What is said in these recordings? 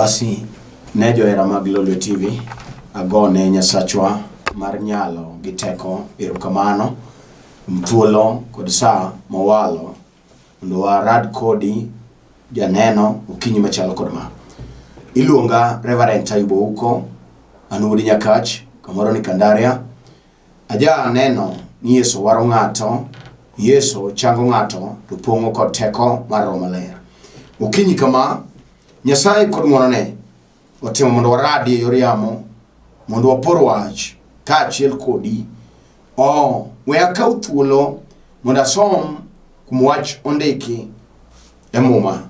Basi ne johera mag Lolwe TV, agone Nyasachwa mar nyalo gi teko erokamano kuom thuolo kod saa mowalo mondo warad kodi janeno okinyi machalo kod ma. Iluonga Reverend Taibo Ouko, an wuod Nyakach, kamoro ni Kandaria. Aja neno ni Yesu waro ng'ato, Yesu chango ng'ato to pong'o kod teko mar Roho Maler. Okinyi kama, Nyasaye kod ng'wonone otimo mondo waradi e yor yamo, mondo wapor wach kaachiel kodi. O, we akaw thuolo mondo asom kuom wach ondiki e Muma.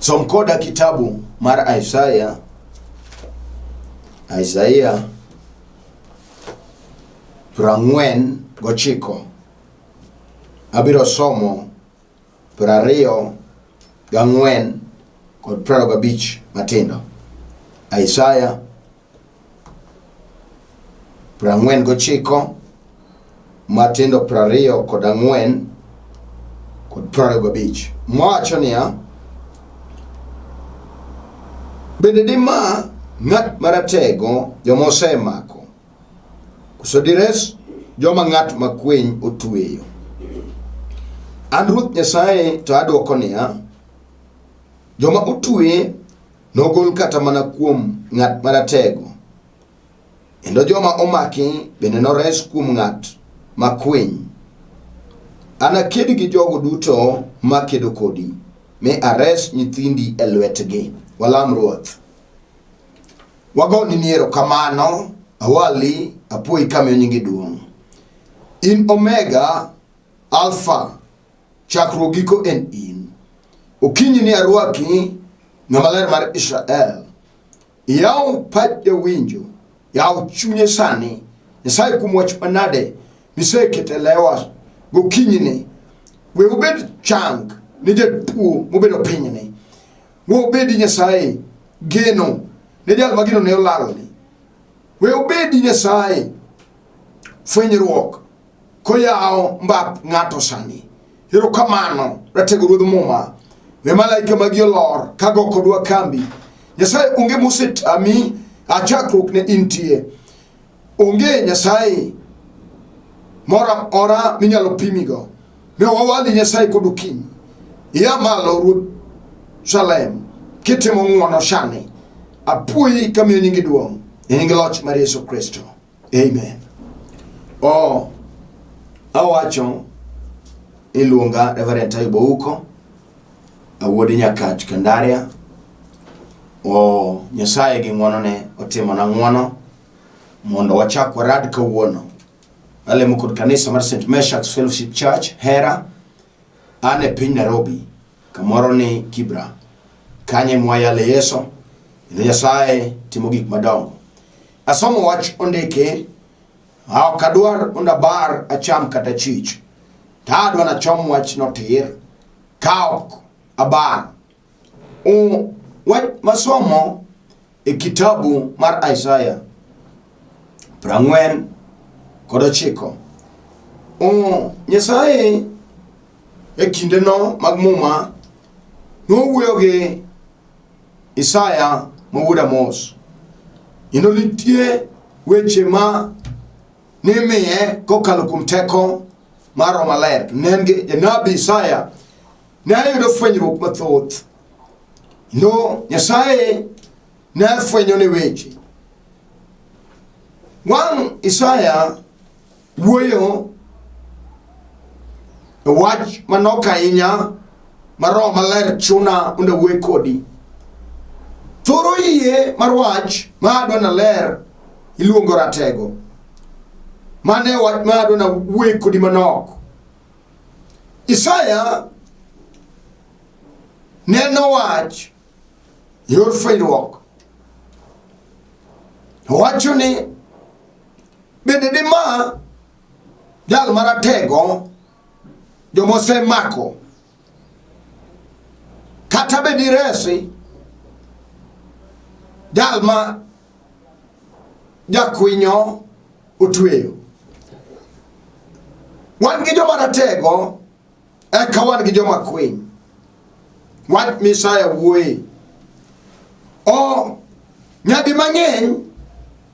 Som koda kitabu mar Isaya, Isaya 49. Abiro somo 24 kod 25 matindo. Isaya 49 matindo 24 kod 25 mawacho niya, Bende dima ng'at maratego joma osemako, koso dires joma ng'at makwiny otweyo? An Ruoth Nyasaye to adwoko niya, joma otwe nogol kata mana kuom ng'at maratego, kendo joma omaki bende nores kuom ng'at makwiny. Anaked gi jogo duto makedo kodi, mi ares nyithindi e lwetgi. Walam Ruoth. Wagoni ni erokamano, awali, apuoyi kamiyo nyingi duong'. In Omega, Alpha, chakruok giko en in. Okinyi ni arwaki, ng'ama ler mar Israel. Yaw pach jawinjo, yaw chunye sani. Nyasaye kuom wach manade miseketo e lewa gokinyi ni. We ubed chang ni jatuo mobedo pinyni. We ubedi Nyasaye geno ne jal ma geno ne olalni. We ubedi Nyasaye fwenyruok koyawo mbap ng'ato sani. Erokamano, ratego ruodh muma. We malaika magi olor kago kodwa kambi. Nyasaye onge mosetami a chakruok ne intie. Onge Nyasaye moro amora minyalo pimigo. Ne wawali Nyasaye kod okinyi. Ia malo ruodh Salem kitimo ng'wono sani. Apuoyi kamiyo nyingi duong' e nying loch mar Yesu Kristo. Amen. Oh, awacho iluonga Reverend Taibo Ouko, awuod Nyakach Kandaria. Oh, Nyasaye gi ng'wonone otimona ng'wono mondo wachak warad kawuono. Alemo kod kanisa mar St. Meshack's Fellowship Church, Hera, an e piny Nairobi, kamoro ni Kibra. Kanye mwayale Yesu, kendo Nyasaye timo gik madongo. Asomo wach ondiki, ok adwar mondo abar acham kata chich. To adwa nachom wachno tir, ka ok abar. Wach masomo e kitabu mar Isaya 49. Nyasaye e kindeno mag Muma nowuoyo gi Isaya ma wuod Amos. Kendo nitie weche ma nimiye kokalo kuom teko mar Roho Maler. Ne en gi janabi Isaya ne yudo fwenyruok mathoth. No Nyasaye ne fwenyone weche. Wang' Isaya wuoyo e wach manok ahinya ma Roho Maler chuna mondo awuoye kodi. Thoro yie mar wach ma adwa naler iluongo ratego. Mano e wach ma adwa nawuoye kodi manok. Isaya neno wach yor fwenyruok. Owacho ni Bende dima jal maratego joma osemako kata be diresi jal ma jakwinyo otweyo. Wan gi joma ratego eka wan gi joma kwiny. Wach Misaya wuoye. O nyadi mang'eny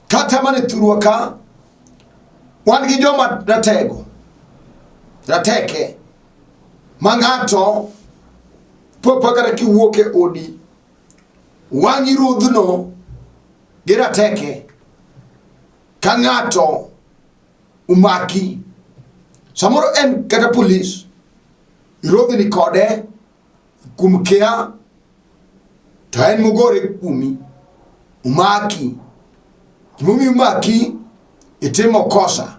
kata mana e thurwa ka wan gi joma ratego rateke ma ng'ato popa kata kiwuok e odi wang'i ruodhno gi rateke ka ng'ato umaki samoro en kata polis irodhni kode kuom kia to en mogore kuomi umaki gimomiyo umaki itimo kosa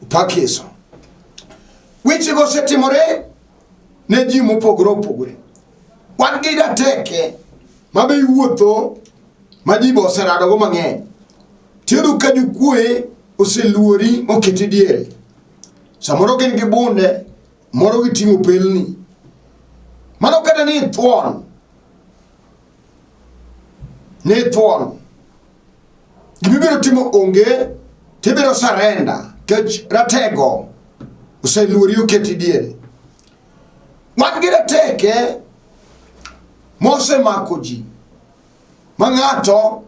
upak Yesu wechego osetimore ne ji mopogore opogore wan gi rateke ma be iwuotho ma ji be oseradogo mang'eny tiyudo ka jokuoye oseluori moketi diere samoro gin gi bunde moro giting'o pelni mano kata ni ithuon ni ithuon gimibiro timo onge tibiro sarenda kech ratego oseluori oketi diere wan gi rateke mosemako ji ma ng'ato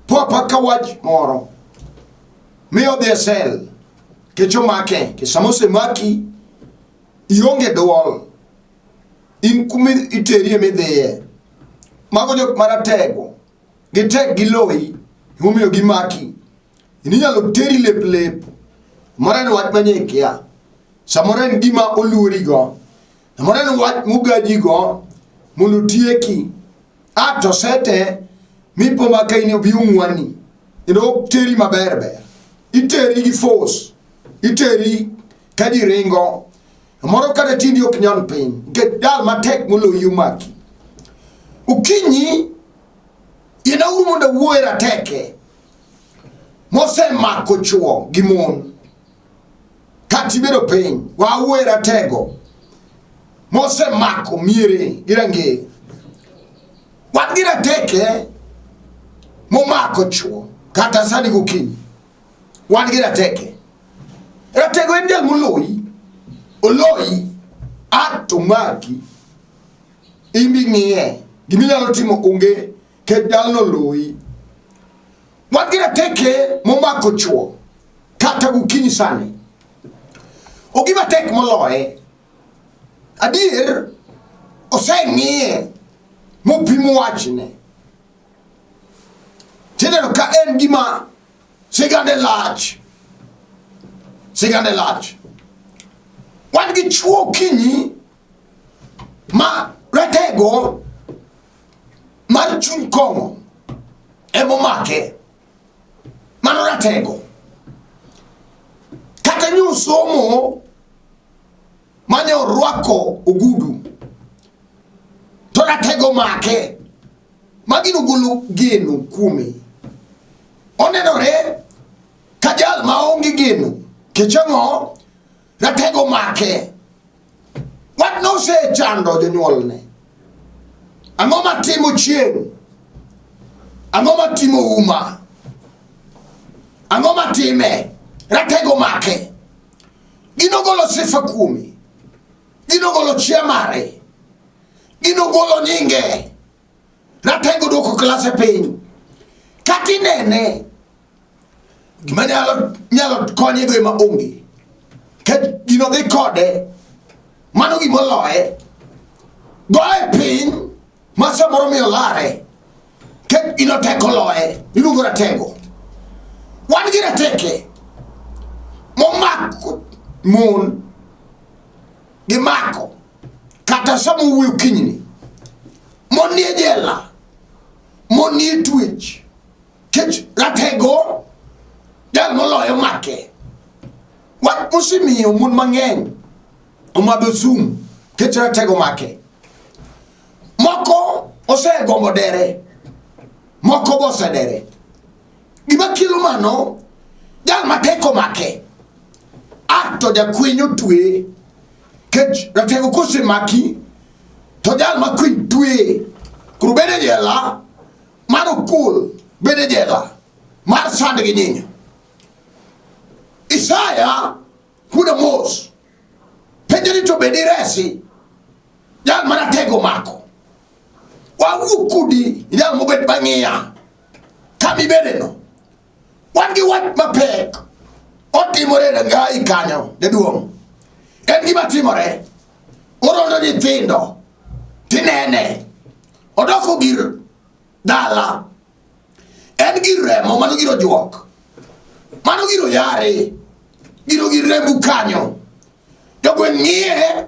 popa ka wach moro mi odhi e sel kech omake ke sama osemaki ionge duol in kuma iterie midhiye mago jok maratego gitek giloyi emomiyo gimaki in inyalo teri lep lep moro en wach manye ikia samoro en gima oluorigo samoro en wach mogajigo mondo otieki a to sete mipo ma ka in obi ung'wani kendo ok teri maber ber iteri gi force iteri ka ji ringo moro kata tindi ok nyon piny nikech jal matek moloyi omaki okinyi inauru mondo awuo e rateke mosemako chuo gi mon kata ibedo piny wawuo e ratego mosemako miere gi rangeye wan gi rateke momako chuo kata sani gokinyi wan gi rateke ratego en jal moloyi oloyi ato maki imbi ng'iye giminyalo timo onge kech jalno loyi wan gi rateke momako chuo kata gokinyi sani ogima tek moloye adier oseng'iye mopimo wachne tineno ka en gima sigande lach sigande lach wan gi chuo okinyi ma ratego mar chuny kong'o emomake mano ratego kata nyo somo mane orwako ogudu to ratego make magino golo geno kuome onenore ka jal maonge geno kech ang'o ratego make wach nosechando jonyuolne ang'o matimo chieng' ang'o matimo uma ang'o matime ratego make gino golo sifa kuome gino golo chia mare gino golo nyinge ratego duoko klase piny kata inene gima nyalo nyalo konye go ema onge nikech gino dhi kode mano gima oloye goye piny ma samoro miyo lare nikech gino tek oloye iluongo ratego wan gi rateke momako mon gimako kata sama owuoyo kinyni mon nie jela mon nie twech kech ratego jal moloyo make wach mosemiyo mon mang'eny omadho sum kech ratego make moko osegombo dere moko be osedere gima kelo mano jal matek omake a to jakwiny otwe kech ratego kosemaki to jal ma kwiny twe koro bedo e jela mar okul bedo e jela mar sand gi nyinyo Isaya kuda mos penjo ni to bed iresi jal ratego mako. Wawuo kodi jal mobet mang'iya kama ibedeno. Wan gi wach mapek otimore e rangayi kanyo jaduong'. En gima timore. Orondo nyithindo tinene odoko gir dala. En gir remo, mano gir ojuok. Mano gir oyare. Giro gir rembu kanyo. Jogweng' ng'iye,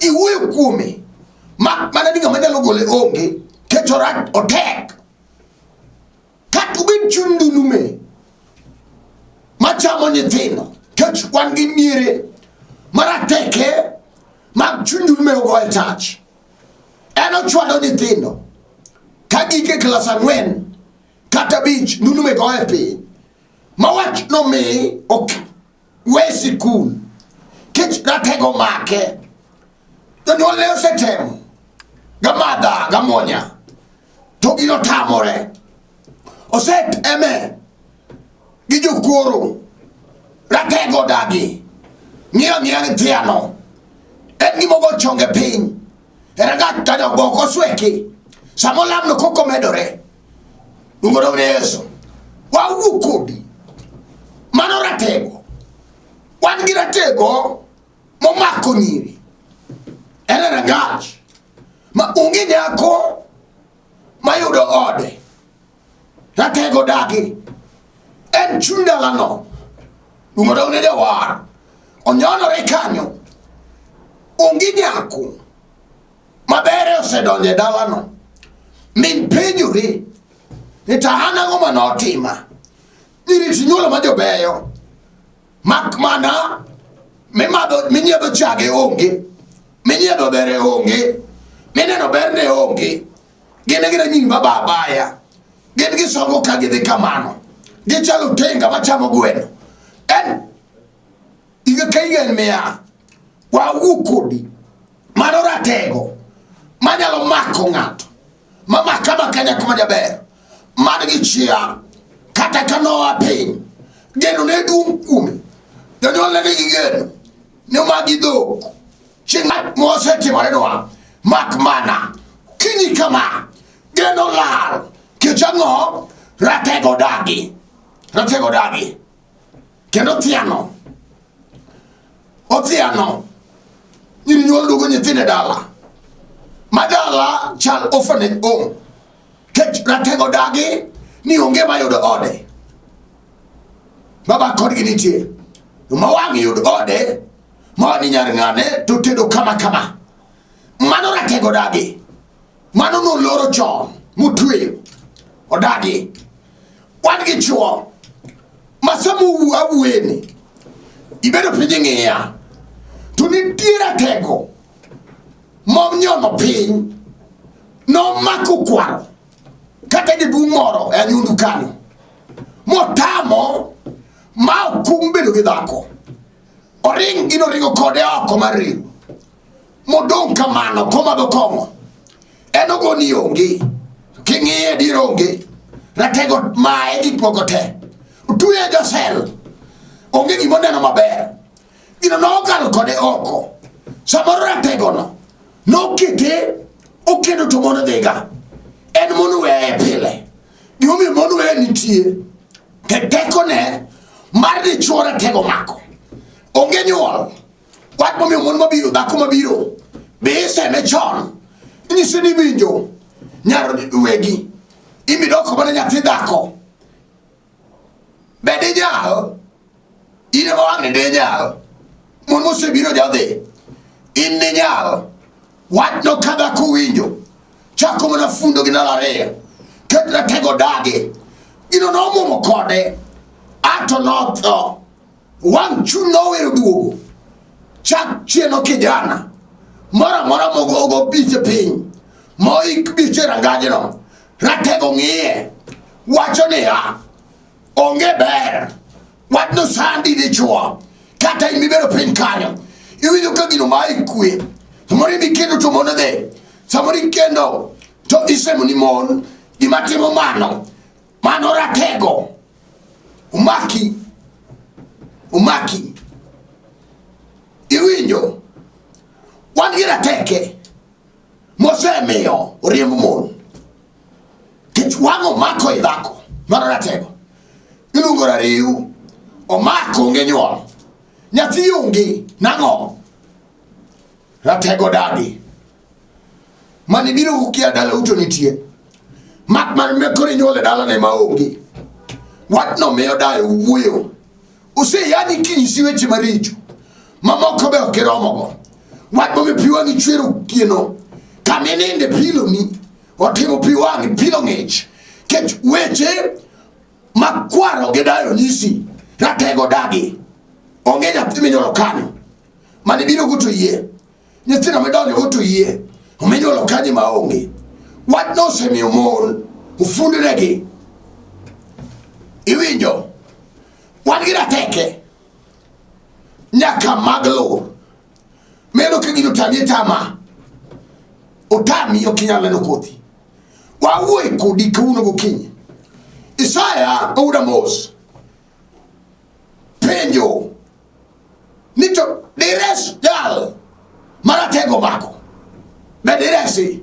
iwuoyo kuome. Mak mana ni ng'ama nyalo gole onge. Kech orach otek. Kata obed chuny ndulume machamo nyithindo. Kech wan gi miere marateke mag chuny ndulume ogoye tach. En ochwado nyithindo ka gik e klas 4 kata 5 ndulume goye piny. Ma wach nomi ok we sikul kech ratego make. Jonyuolne osetemo gamadha gamuonya to gino tamore. Oseteme gi jokoro ratego dagi ng'iyo ang'iya ni thiano en gima ogo chonge piny e rangach kanyo go ok osweki sama olamno koko medore luongo dong ne Yesu wawuo kodi mano ratego wan gi ratego momako nyiri en e rangach ma onge nyako mayudo ode ratego dagi en chuny dalano luongo dong ne jawar onyonore kanyo onge nyako mabere osedonjo e dalano min penjore ni to an ang'o ma notima nyiri to nyuolo ma jobeyo mak mana mimadho minyiedho chage onge minyiedho bere onge mineno berne onge gin gina nyiri ma ba abaya gin gisongo ka gidhi kamano gichalo tenga machamo gweno en higa ka higa en miya wawuo kodi mano ratego manyalo mako ng'ato mamaka maka nyako ma jaber man gi chia kata ka noa piny geno ne duong' kuome jonyuol ne nigi geno ni omagi dhok chieng' mosetimorenwa mak mana kinyi kama geno lal kech ang'o ratego dagi ratego dagi kendo thiano othiano nyiri nyuol duogo nyithindo e dala ma dala chal orphanage home kech ratego dagi ni onge mayudo ode baba kodgi nitie ma wang' yud ode ma ni nyar ng'ane to tedo kama kama mano ratego dagi mano noloro chon motweyo odagi wan gi chuo ma sama awuoyeni ibedo piny ing'iya to nitie ratego monyono piny nomako kwaro kata jaduong' moro e anyundu kanyo motamo ma okum bedo gi dhako oring gino ringo kode oko mar reru modong' kamano komadho kong'o en ogoni onge king'iye dir onge ratego maye gik moko te otuye josel onge gima oneno maber gino nokalo kode oko samoro rategono nokete okendo to mon dhiga en mon weye pile gimomiyo mon weye nitie te tekone mar dichuo ratego mako onge nyuol wach momiyo mon mabiro dhako mabiro be iseme chon inyise ni winjo nyar wegi imidoko mana nyathi dhako be dinyal in ema wang'ni dinyal mon mosebiro jodhi in dinyal wachno ka dhako winjo chako mana fundo gi ndalo ariyo ket ratego dagi gino nomuomo kode ato notho wang' chuny nowero duogo chak chieno kijana moro amora mogo biche piny moik biche rangajno ratego ng'iye wacho niya onge ber wachno sandi dichuo kata in mibedo piny kanyo iwinjo ka gino ma ikwe samoro idhi kendo to mon odhi samoro ikendo to isemo ni mon gima timo mano mano ratego umaki umaki iwinjo wan gi rateke. Osemiyo oriemb mon. Kech wang' omako i dhako mar ratego. Iluongo rariw. Omako onge nyuol. Nyathi onge nang'o? Ratego dagi. Mane biro kukia dala uto nitie. Mak man me koro inyuol e dalane ma onge. Wachno miyo dayo wuoyo. Oseyanyi kinyisi weche maricho. Mamoko be ok iromogo. Wach momiyo pi wang'i chwer otieno. Kama ininde piloni otimo pi wang'i pilo ng'ich. Kech weche makwaro gi dayo nyisi ratego dagi. Onge nyathi minyuolo kanyo. Mane biro go to yie. Nyithindo midonjo go to yie. Ominyuolo kanyo ma onge. Wachno osemiyo mon ofundnegi. Iwinjo? Wan gi rateke nyaka mag lur. Meno ka gino otami atama, otami ok inyal neno kothi. Wawuoye kodi kawuono gokinyi. Isaya Ouda Mos penjo ni to dires jal maratego mako be diresi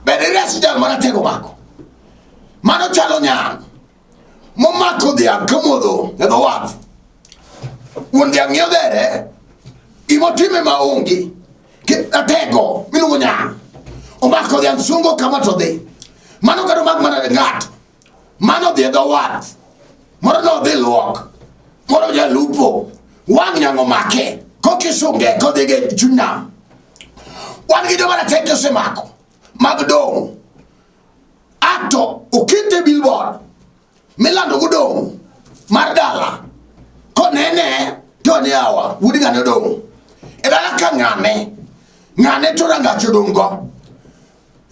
be dires jal maratego mako mano chalo nyang' momako dhiang' kamodho e dho wath wuon dhiang' ng'iyo dhere gimotime maonge ratego miluongo nyang' omako dhiang' sungo kama to dhi mano kata omak mana ng'ato mano dhi e dho wath moro nodhi luok moro jalupo wang' nyang' omake kokisunge kodhi ge chuny nam wan gi joma rateke osemako mag dong' ato okete billboard milando go dong' mar dala konene to ni awa wuod ng'ane odong' e dala ka ng'ane ng'ane to rangach odong' go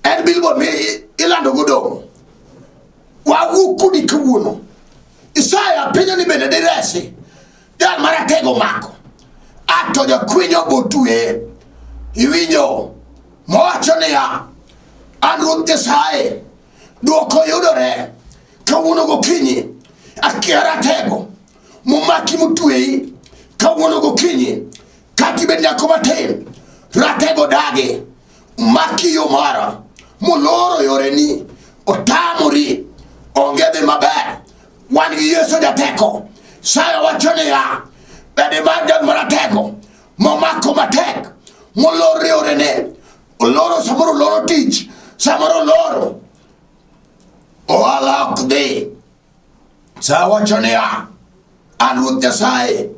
en billboard mi ilando go dong' wawuok kodi kawuono Isaya penjo ni bende diresi jal maratego mako ato jakwinyo botwe iwinjo mowacho niya an Ruoth Nyasaye dwoko yudore kawuono gokinyi akia ratego momaki motweyi kawuono gokinyi kata ibed nyako matin ratego dagi maki yo moro moloro yoreni otamori onge dhi maber wan gi Yesu jateko Isaya wacho niya bende mar jal maratego momako matek moloro yorene oloro samoro oloro tich samoro oloro ohala ok dhi Isaya wacho niya an Ruoth Nyasaye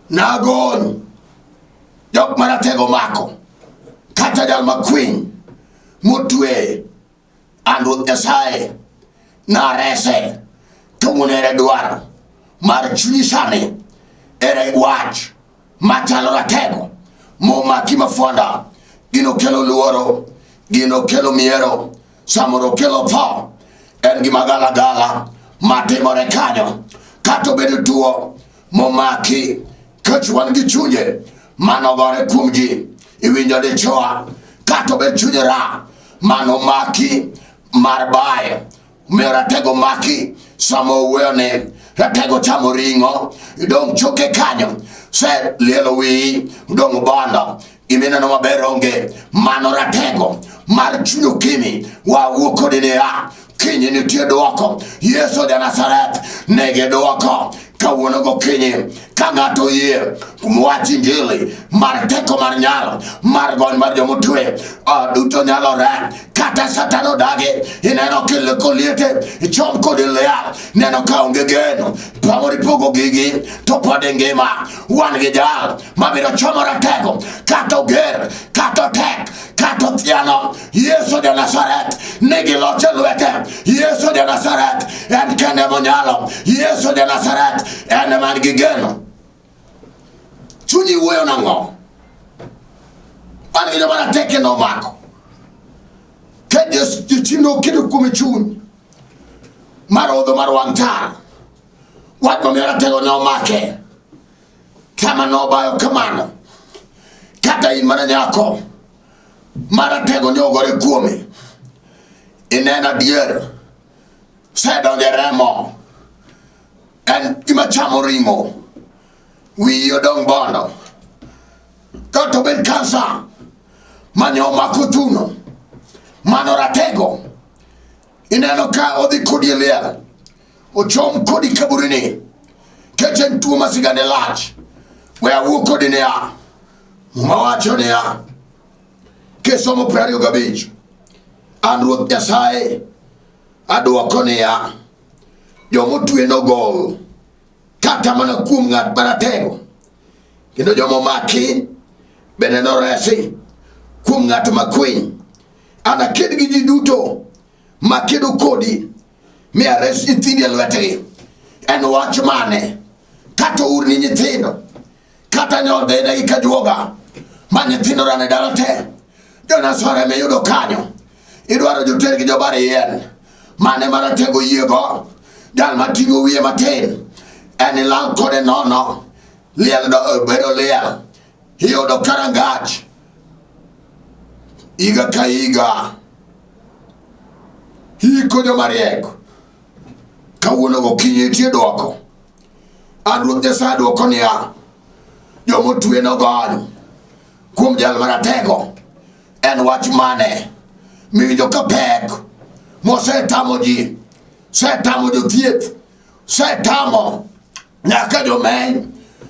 nagony jok maratego mako kata jal makwiny motwe an Ruoth Nyasaye narese kawuono ere dwaro mar chunyi sani ere wach machalo ratego momaki mafonda gino kelo luoro gino kelo miero samoro kelo tho en gima galagala matimore kanyo kata obedo tuo momaki kech wan gi chunje manogore kuom ji iwinjo dichwa kata obed chunye ra manomaki mar bayo miyo ratego maki sama owuoyone ratego chamo ring'o idong' choke kanyo se lielo wiyi udong' bondo gimineno maber onge mano ratego mar chuny okimi wawuo kodi niya kinyi nitie dwoko yesu ja nazareth nigi dwoko kawuono gokinyi ka ng'ato oyie kuom wach injili mar teko mar nyalo mar gony mar jomotwe duto nyalore kata satan odagi ineno koliete ichom kod lial neno ka onge geno pamoro ipogo gigi to pod ingima wan gi jal mabiro chomo ratego kata oger kata otek kata othiano Yesu ja Nazareth nigi loch e lwete Yesu ja Nazareth en kende monyalo Yesu ja Nazareth en man gi geno chunyi wuoyo nang'o an gi joma rateke nomako ka jachien oketo kuome chuny mar odho mar wang' tar wach mamiyo ratego ne omake kama nobayo kamano kata in mana nyako maratego ne ogore kuome ineno adier sedonjo e remo en gima chamo ring'o wiyi odong' bondo kata obed kansa. Mane omako thuno, mano ratego. Ineno ka odhi kodi e liel, ochom kodi kaburini, kech en tuo ma sigane lach. We awuo kodi niya, Muma wacho niya, kisomo 25, an Ruoth Nyasaye adwoko niya, jomotwe nogol kata mana kuom ng'at maratego, kendo joma omaki bende noresi kuom ng'at makwiny. Anaked gi ji duto makedo kodi, mi ares nyithindi e lwetgi. En wach mane kata urni nyithindo kata ne odhine gi kajuoga ma nyithindo rane dala te jonasore miyudo kanyo idwaro joter gi jobar yien mane maratego yiego jal mating'o wiye matin en ilal kode nono liel bedo liel iyudo karangach higa ka higa hiko jomariek kawuono gokinyi nitie dwoko An Ruoth Nyasaye dwoko niya, joma otwe nogony kuom jal maratego. En wach mane miwinjo ka pek mosetamo ji, setamo jothieth, setamo nyaka jomeny,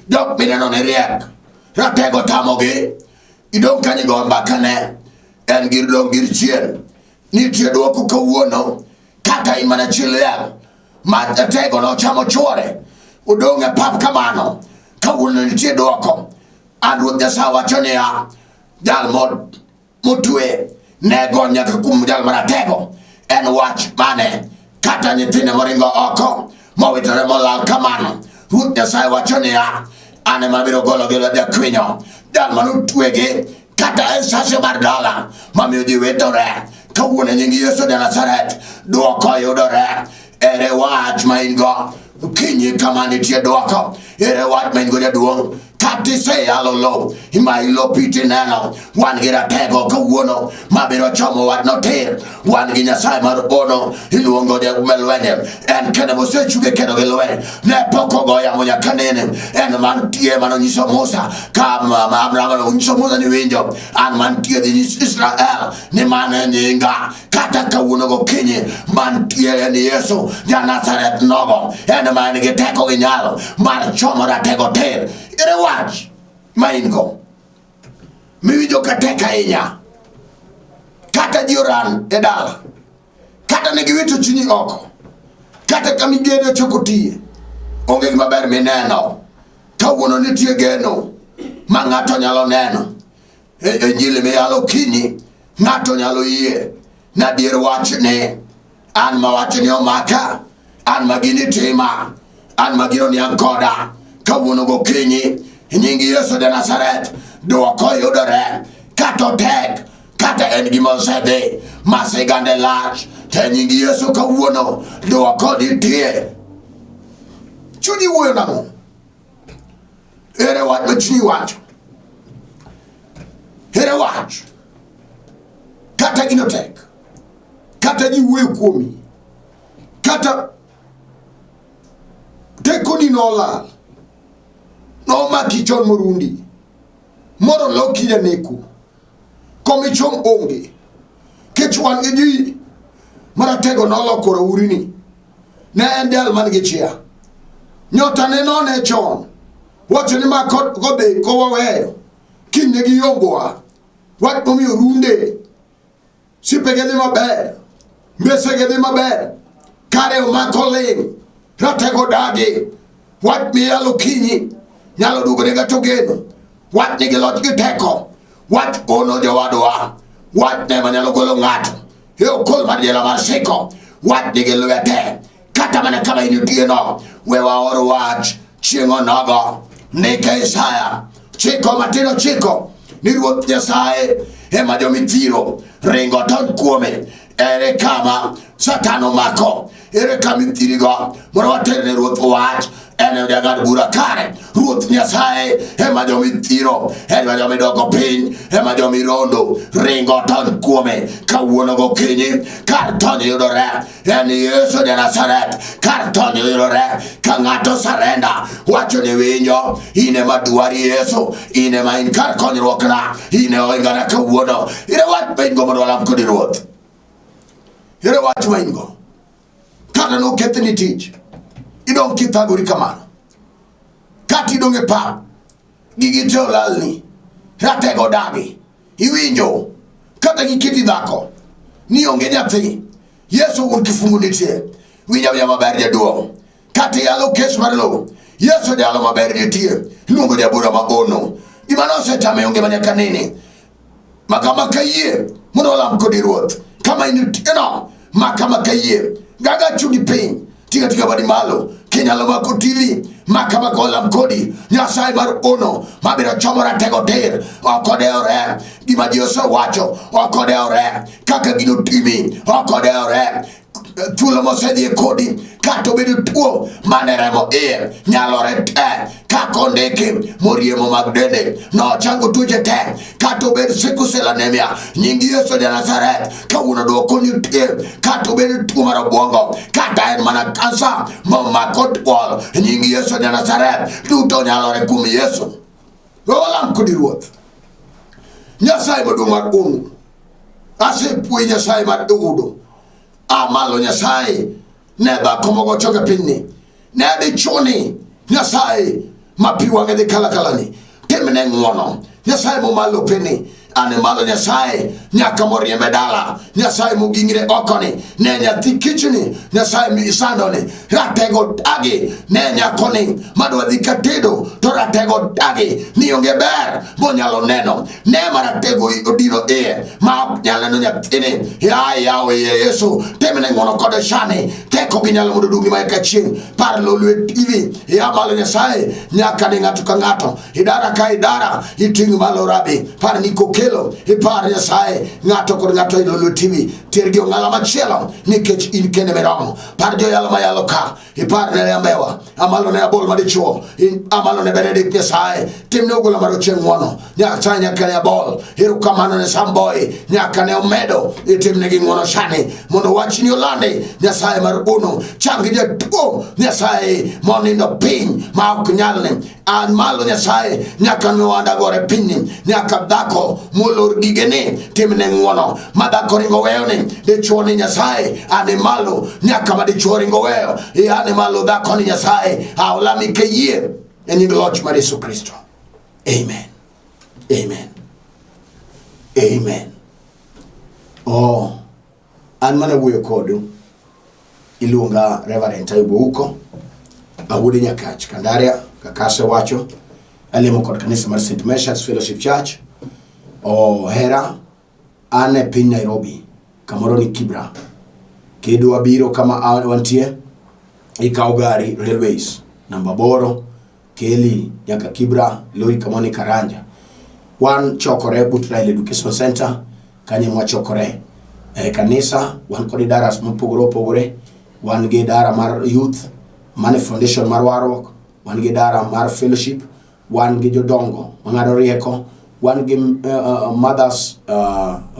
jok mineno ni riek, ratego tamogi. Idong' kanyo igo mbaka ne en gir dong' gir chien. Nitie dwoko kawuono kata in mana chi liel ma jatego nochamo chuore odong' e pap kamano kawuono nitie dwoko an Ruoth Nyasaye wacho niya jal motwe ne gony nyaka kuom jal maratego en wach mane kata nyithinde moringo oko mowitore molal kamano Ruoth Nyasaye wacho niya an ema abiro gologi e lwet jakwinyo jal manotwegi kata en sase mar dala mamiyo ji witore kawuono e nying Yesu ja Nazareth dwoko yudore ere wach ma in go kinyi kama nitie dwoko ere wach ma in go jaduong' kata iseyalo lo ma ilo pi tineno wan gi ratego kawuono mabiro chomo wachno tir wan gi nyasaye mar ono iluongo lwenye en kende mosechuge kedo gi lweny ne pok ogo yamo nyaka nene en mantie manonyiso Musa ka Abraham onyiso Musa ni winjo an mantie dhi nyis Israel ni mano e nyinga kata kawuono gokinyi mantie en Yesu ja Nazareth nogo en ma en gi teko gi nyalo mar chomo ratego tir ere wach ma in go miwinjo ka tek ahinya kata ji oran e dala kata ne giwito chunyi oko kata ka migeno ochako tiye onge gima ber mineno kawuono nitie geno ma ng'ato nyalo neno e injili miyalo okinyi ng'ato nyalo yie nadier wachni an ma wachni omaka an ma gini tima an ma gino niang' koda kawuono gokinyi nying Yesu ja Nazareth dwoko yudore kata otek kata en gima osedhi ma sigande lach to e nying Yesu kawuono dwoko nitie chunyi wuoyo nang'o ere wach ma chunyi wacho ere wach kata gino tek kata ji wuoyo kuomi kata tekoni nolal nomaki chon morundi moro loki janeko komichom onge kech wan gi ji maratego noloko raurini ne en jal man gi chia nyota ne none chon wacho ni ma kodhi kowaweyo kiny ne giyombowa wach momiyo runde sipege dhi maber mbesege dhi maber kare omako ling' ratego dagi wach miyalo kinyi nyalo duogone ng'ato geno wach nigi loch gi teko wach ono jowadwa wach ne manyalo golo ng'ato e okol mar jela mar siko wach nigi lwete kata mana kama initieno we waor wach chieng' onogo ndike Isaya chiko matindo chiko ni Ruoth Nyasaye ema jomithiro ringo tony kuome ere kama Satan omako ere kama ithirigo mondo water ne Ruoth wach En e jang'ad bura kare. Ruoth Nyasaye ema joma ithiro, ema joma idoko piny, ema joma irondo ringo tony kuome. Kawuono gokinyi kar tony yudore en Yesu ja Nazareth. Kar tony yudore ka ng'ato sarenda wacho ni winjo, in ema dwari Yesu, in ema in kar konyruokna, in e ohingana kawuono. Ere wach ma in go mondo walam kodi Ruoth? Ere wach ma in go? Kata nokethni tich, idong' kithagori kamano. Kata idong' e pap, gigi te olalni, ratego odagi, iwinjo kata giketi dhako ni onge nyathi. Yesu wuon kifungu nitie. Winja winja maber jaduong'. Kata iyalo kes mar lowo, Yesu jalo maber nitie. Iluongo jabura ma ono. Gima nosetame onge manyaka nene. Maka maka yie mondo walam kodi Ruoth. Kama initieno maka maka yie. Gaga chungi piny. Tiga tiga badi malo. Kinyalo mako tili. Maka maka walam kodi. Nyasaye mar ono mabiro chomo ratego tir. Ok odewore. Gima ji osewacho ok odewore. Kaka gino timi ok odewore. Thuolo mosedhi kodi kata obedo tuo mane remo iye nyalore te kaka ondiki moriemo mag dende nochango tuoche te kata obed sickle cell anemia nying Yesu ja Nazareth kawuono dwoko nitie kata obed tuo mar obwongo kata en mana kansa momako duol nying Yesu ja Nazareth duto nyalore kuom Yesu. Walam kodi Ruoth Nyasaye maduong' mar unu asepuoyi Nyasaye mar Eudo a malo Nyasaye ne dhako mogo choke pinyni ne dichuni Nyasaye ma pi wang'e dhi kalakalani timne ng'wono Nyasaye momalo piny ane malo Nyasaye nyaka moriembe dala Nyasaye mogingre okoni ne nyathi kichni Nyasaye misandoni ratego dagi ne nyakoni madwa dhi katedo to ratego dagi ni onge ber monyalo neno ne maratego odino iye ma ok nyal neno nyathini ya yawo iye Yesu timne ng'wono kod shani teko gi nyalo mondo dugi ma eka chieng' par lolwe TV ya malo Nyasaye nyaka ne ng'ato ka ng'ato idara ka idara iting' malo rabi par ni kokelo ipar Nyasaye ng'ato kod ng'ato e lolwe TV tergi ong'ala machielo nikech in kende miromo par joyalo mayalo ka ipar ne Ambewa amalo ne Abol madichuo amalo ne Benedict Nyasaye timne ogola mar ochieng' ng'wono Nyasaye nyaka ne Abol erokamano ne Samboy nyaka ne Omedo itimne gi ng'wono sani mondo wachni olandi Nyasaye mar uno chang jatuo Nyasaye monindo piny ma ok nyalne an malo Nyasaye nyaka ne wanda gore pinyni nyaka dhako molor gigene timne ng'wono ma dhako ringo weyo ni dichuo ni Nyasaye ane malo nyaka ma dichuo ringo weyo ane malo dhako ni Nyasaye aolami kayie e nying loch mar Yesu Kristo. Amen. Amen. Amen. Oh, an mana wuoyo kodu iluonga Reverend Ayub Ouko awuod Nyakach Kandaria kaka asewacho alemo kod kanisa mar St. Meshack's Fellowship Church ohera an e piny Nairobi kamoro ni Kibra kidwa biro kama wantie ikawo gari Railways namba 8 keli nyaka Kibra lori kamoro ni Karanja wan chokore but Raila Education Center kanyo mwachokore e kanisa wan kod idaras mopogore opogore wan gi idara mar youth mane foundation mar warruok wan gi idara mar fellowship wan gi jodongo mang'ado rieko wan gi mothers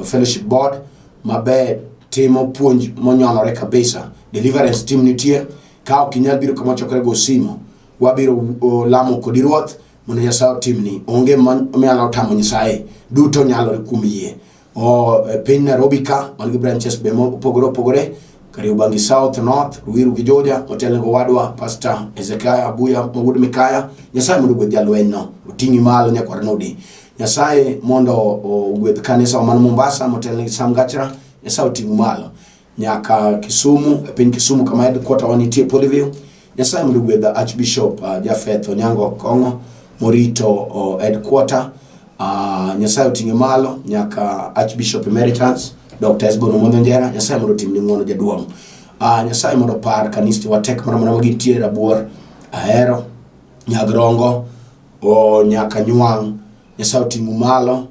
fellowship board maber timo puonj monyonore kabisa deliverance team nitie ka ok inyal biro kama wachokore go simo wabiro lamo kodi Ruoth mondo Nyasaye otimni onge manyalo tamo Nyasaye duto nyalore kuom yie o e piny Nairobi ka wan gi branches be mopogore opogore Kariobangi South, North, Ruiru gi Juja otelne go wadwa Pastor Ezekiah Abuya mawuod Mikaya. Nyasaye mondo ogwedh jalweny no oting'i malo nyakwar Nodi. Nyasaye mondo ogwedh kanisa man Mombasa motelne gi Sam Gachra. Nyasaye oting'u malo nyaka Kisumu, e piny Kisumu kama headquarter wa nitie Polyview. Nyasaye mondo ogwedh Archbishop Japheth Onyango Kong'o morito headquarter. Nyasaye oting'e malo nyaka Archbishop Emeritus Dr. Esbon Omondo Njera. Nyasaye mondo otimni ng'wono jaduong'. Nyasaye mondo opar kanisni wa tek moro amora ma gintie Rabuor, Ahero, Nyagrongo, nyaka Nywang'. Nyasaye oting'u malo.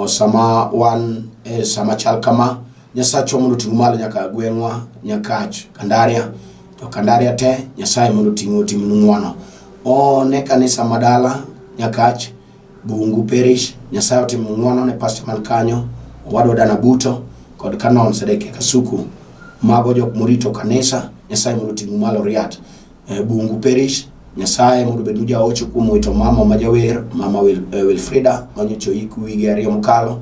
Sama wan e sama chal kama Nyasachwa mondo oting'u malo nyaka gweng'wa Nyakach, Kandaria. Jo Kandaria te, Nyasaye mondo oting'u otimnu ng'wono. O ne kanisa madala Nyakach, Bungu Parish, Nyasaye otim ng'wono ne pastor man kanyo, owadwa Dana Buto kod Canon Sedekia Kasuku. Mago jok morito kanisa, Nyasaye mondo oting'u malo riat. E, Bungu Parish, Nyasaye mondo obednu jaocho kuom wito mama ma jawer, mama Wilfrida manyocha oik wige ariyo mokalo.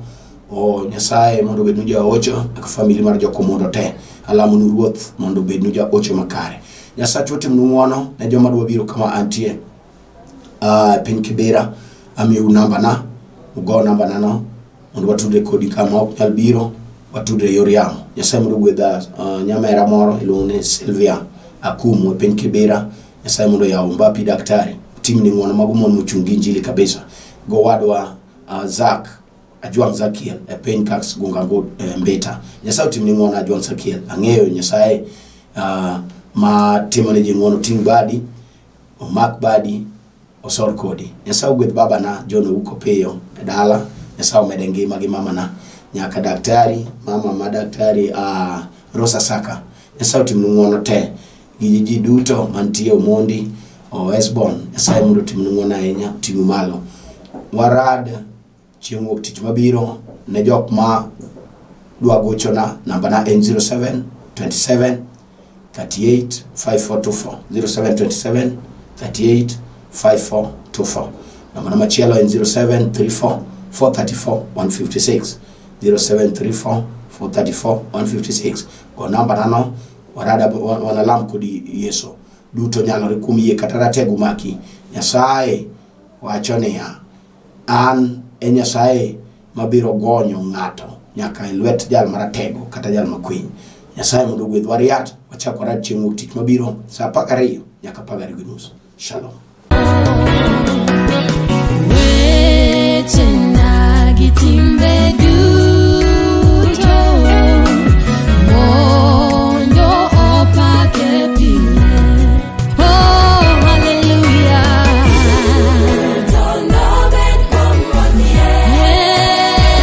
O Nyasaye mondo obednu jaocho e famili mar jokomondo te. Alamonu Ruoth mondo obednu jaocho makare. Nyasacha otimnu ng'wono ne joma dwa biro kama antie. Piny Kibera, amiyou nambana, ugo nambana no mondo watudre kodi kama ok nyal biro, watudre e yor yamo. Nyasaye mondo ogwedha nyamera moro iluongo ni Sylvia Akumu e piny Kibera. Nyasaye mondo oyaw mbapi daktari, otimni ng'wono mago mon mochung' gi injili kabisa. Gowadwa Zack Ajwang' Zakiel e piny Kaks Gunga Mbita. Nyasaye otimni ng'wono Ajwang' Zakiel. Ang'eyo Nyasaye ma timo ne ji ng'wono ting' badi, omak badi, osor kodi. Nyasaye ogwedh babana John Ouko Piyo e dala. Nyasaye omede ngima gi mamana. Nyaka daktari, mama ma daktari Rosa Saka. Nyasaye otimnu ng'wono te. Gi ji duto mantie Omondi, o Esbon. Nyasaye mondo otimnu ng'wono ahinya, oting'u malo. Warad chieng' wuok tich mabiro ne jok ma dwa gochona namba na en 07 27 38 5424 07 27 38 5424 namba na machielo en 07 34 434 156 07 34 434 156 go namba na no warada wanalam kodi Yesu duto nyalore kuom yie kata ratego maki Nyasaye wacho niya An e Nyasaye mabiro gonyo ng'ato nyaka e lwet jal maratego kata jal makwiny. Nyasaye mondo ogwedhwa riat, wachak warad chieng' wuok tich mabiro saa 12 nyaka 12:30. Shalom. Wechena gi timbe.